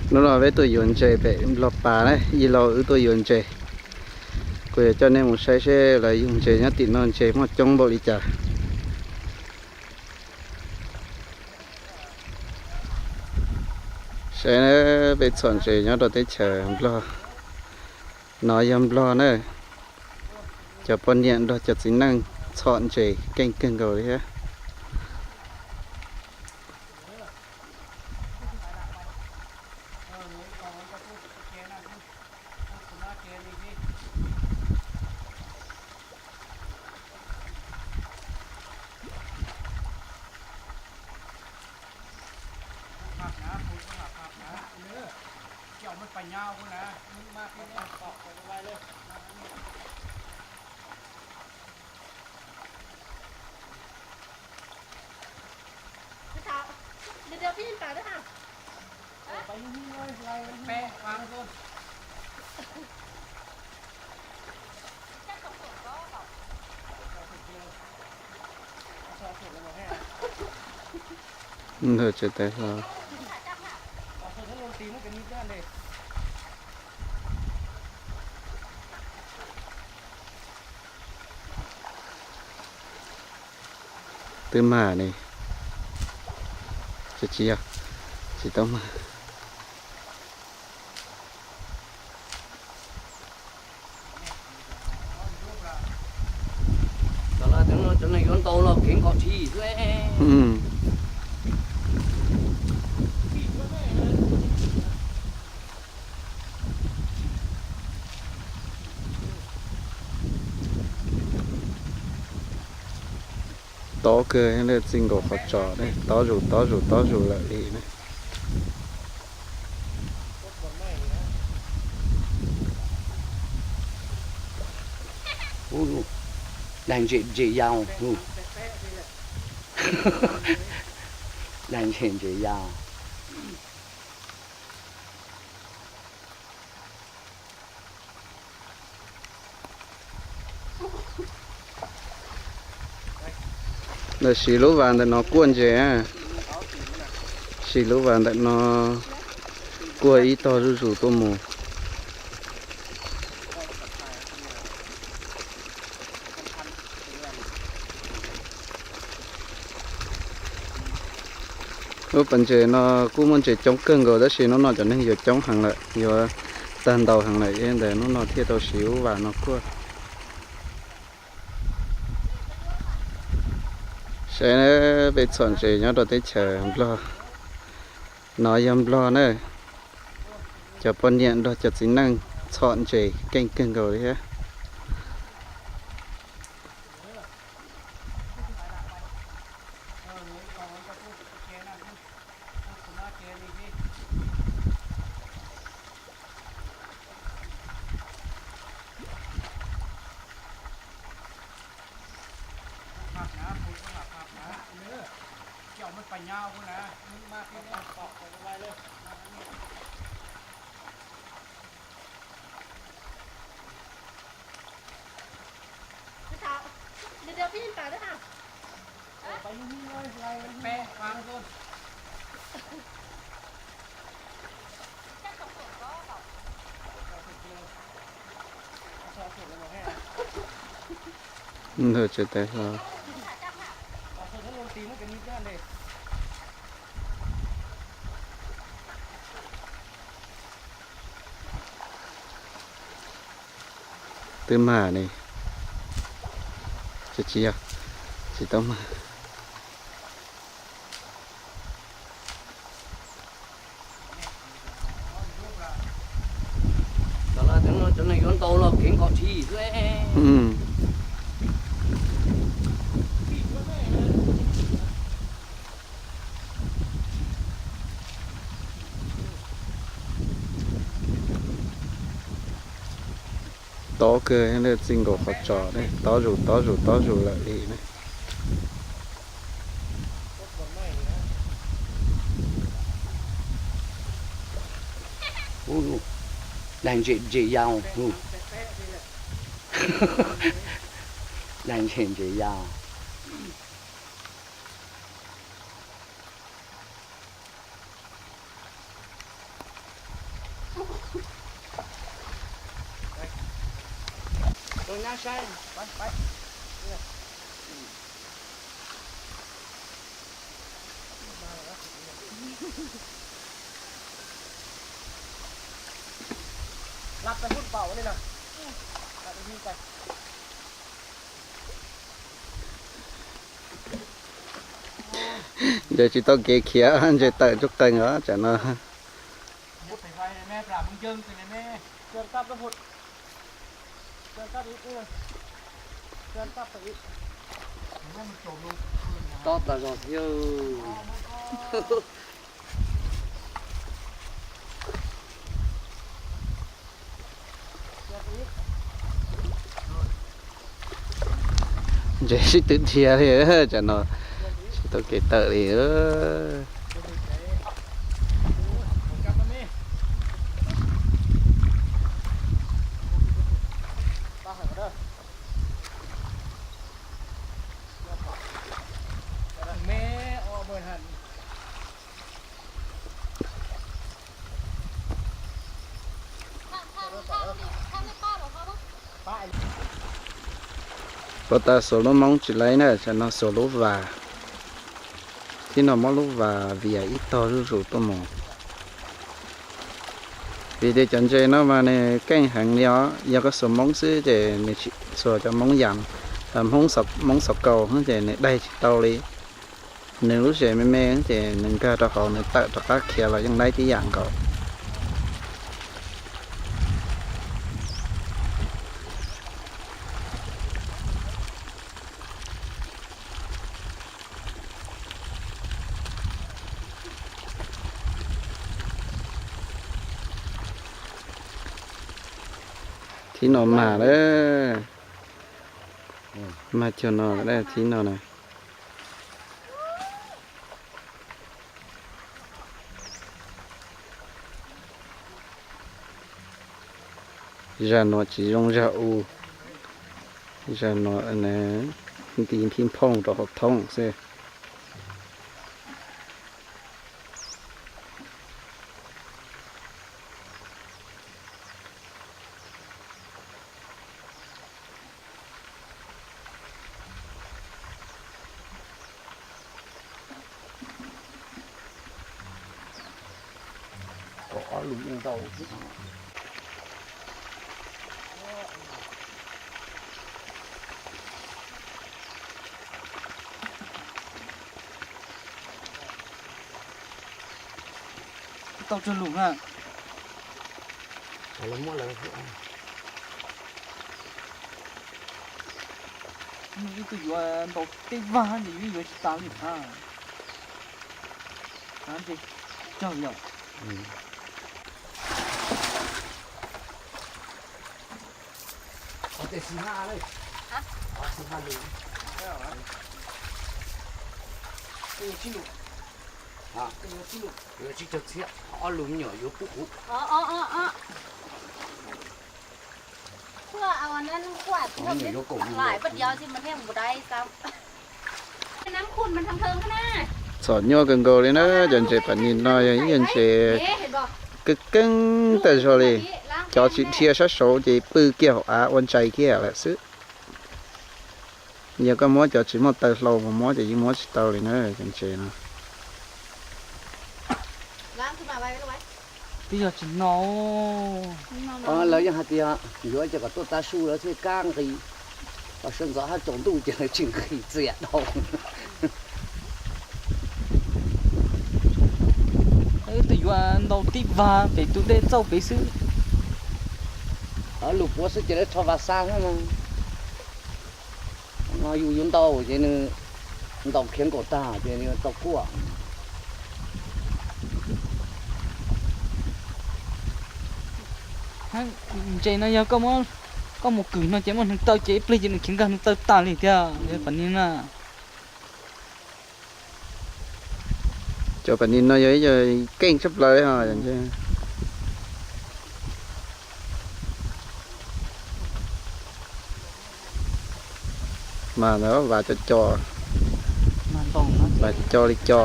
Hnub no peb tuaj yuav ntses pem Nplog Pas na, ib lo wb tuaj yuav ntses. Kuv yuav coj nej mus saib seb lawv yug ntses nyob tim no ntses muaj coob npaum li cas. Saib peb txhom ntses nyob rau teb chaws Nplog. No yog Nplog na, cov poj niam nrog cov txiv neej txhom ntses keej kawg nkaus li thiab. Ntawm tsev tais hlo. Twb mag ne, tsis yog, tsis tau mag. Cov neeg yuav ntau los kev nkaus thi xwb. Tob kawg, txij nkaus qhov tsos ne, tob zus tob zus tob zus lawm li ne. Dag ntses ntses yau, dag ntses ntses yau. Lawv siv lub vas ntawm no kuaj ntses, siv lub vas ntawm no kuaj ib tog zuj zus tuaj mus. Lub pas ntses no kuj muaj ntses coob kawg nkaus tab sis hnub no cov neeg yuav coob heev lawm, yuav tag ntau heev lawm, ntawm hnub no thiaj tau siv lub vas no kuaj. Saib peb txhom ntses nyob rau teb chaws Nplog. No yog Nplog na, cov poj niam nrog cov txiv neej txhom ntses keej kawg nkaus li thiab. Ntawm tsev tais hlo. Twb mag ne, tsis yog, tsis tau mag. Cov neeg yuav ntau los kev nkaus thi xwb. Tob kawg, txij nkaus qhov tsos ne, tob zus tob zus tob zus lawm li ne. Dag ntses ntses yau, dag ntses ntses yau. Ntses tsis tau kev khiav, ntses tawm tsuj qees os tsam no. Tob tas zog thiab. Ntses sib tw dhia li, tsam no tsis tau kev tawm li. Puag ta xuas lub moob tsis laib na, tsam no xuas lub vas. Thib no muab lub vas vias ib tog zuj zus tuaj mus. Vim tias cov ntses no mas nws keej heev li os, yog koj xuas moob xwb ces nws tsis, xuas cov moob yas, moob xov kaus ces nws daig tsis tau li. Nws lub zem me me ces nws nkag rau hauv nws tawm rov qab khiav los yeej laib tib yam nkaus. Thib no mag lawm, mag cog no lawm, thib no na. Zag no tsis zoo zag u, zag no nti nphij nphooj rau hauv thoob xwb. Kom ob lus ntau xwb. Tau tsawg lus na? Lawv muab lawv. Ib tug yuav ntaus tej vag ces yuav yuav tsis tas li na. Ntses tsawg yom. Tsib caug txhiab, ob lus me nyuam yuav pub kuv. Txom nyuaj kawg nkaus li na, cov ntses pam nis no yog ib yog ntses keeb keeb tag zog li. Cov tsis dhia sab saud ces pw kiag hauv av ua ntsais kiag lawm xwb. Yog koj muab cov tsis muaj taw hlau mus muab ces yeej muab tsis tau li na cov ntses no. Twb yog tsis no. Lawv yeej hais tias yuav ces kom tuaj tav su lawv thiaj kab nqis, kom sawv ntxov hab tsaus ntuj ces lawv tsis nqis txias dhau. Ib tug yuav ntaus tib vag pem tus dej txauj pem xwb. Lus puav xwb ces lawv rho vas xa xwb no. No yus yuav ntaus ces nws ntaus khiav nkaum tag ces nws tau kuaj. Ntses no yog koj mus kwm no ces muaj neeg taw ces ib pliag ces nws khiav nkag nws taw tas li thiab, yog pam nis na. Cov pam nis no yog ib yog keej tshaj plaws li os. Mas ntawd vas co co, vas co co li co.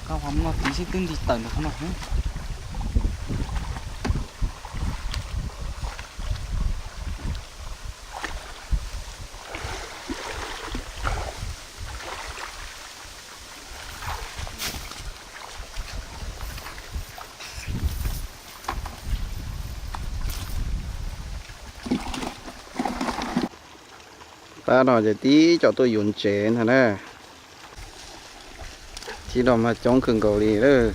Koj ho muaj tiv xwb twb nti tawm ntawm qhov no. Pab no ces tib co tuaj yuav ntses ntag na. Tib no mas coob kawg nkaus li lawm.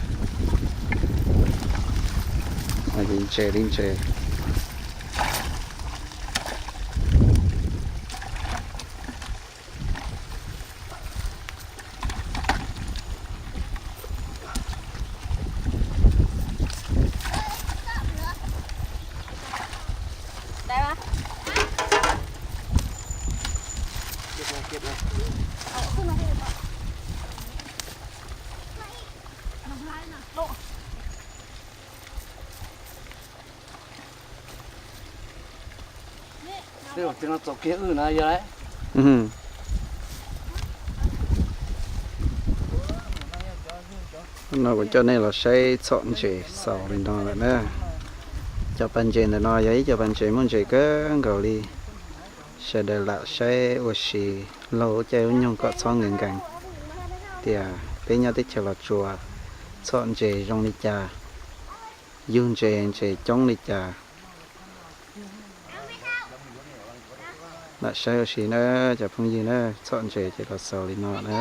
Ntses li ntses. Txaus kiag wb no yog lawm. No kuv coj nej los saib txhom ntses xaus li no lawm na. Cov pas ntses ntawm no yog ib co pas ntses muaj ntses kawg nkaus li. Sawv daws lam saib ua si laug lub caij lub nyoog kom txhob nkees nkees tias peb nyob teb chaws Los Tsuas txhom ntses zoo li cas, yug ntses ntses coob li cas. Lam saib ua si na cov phooj ywg na, txhom ntses ces los xaus li no na.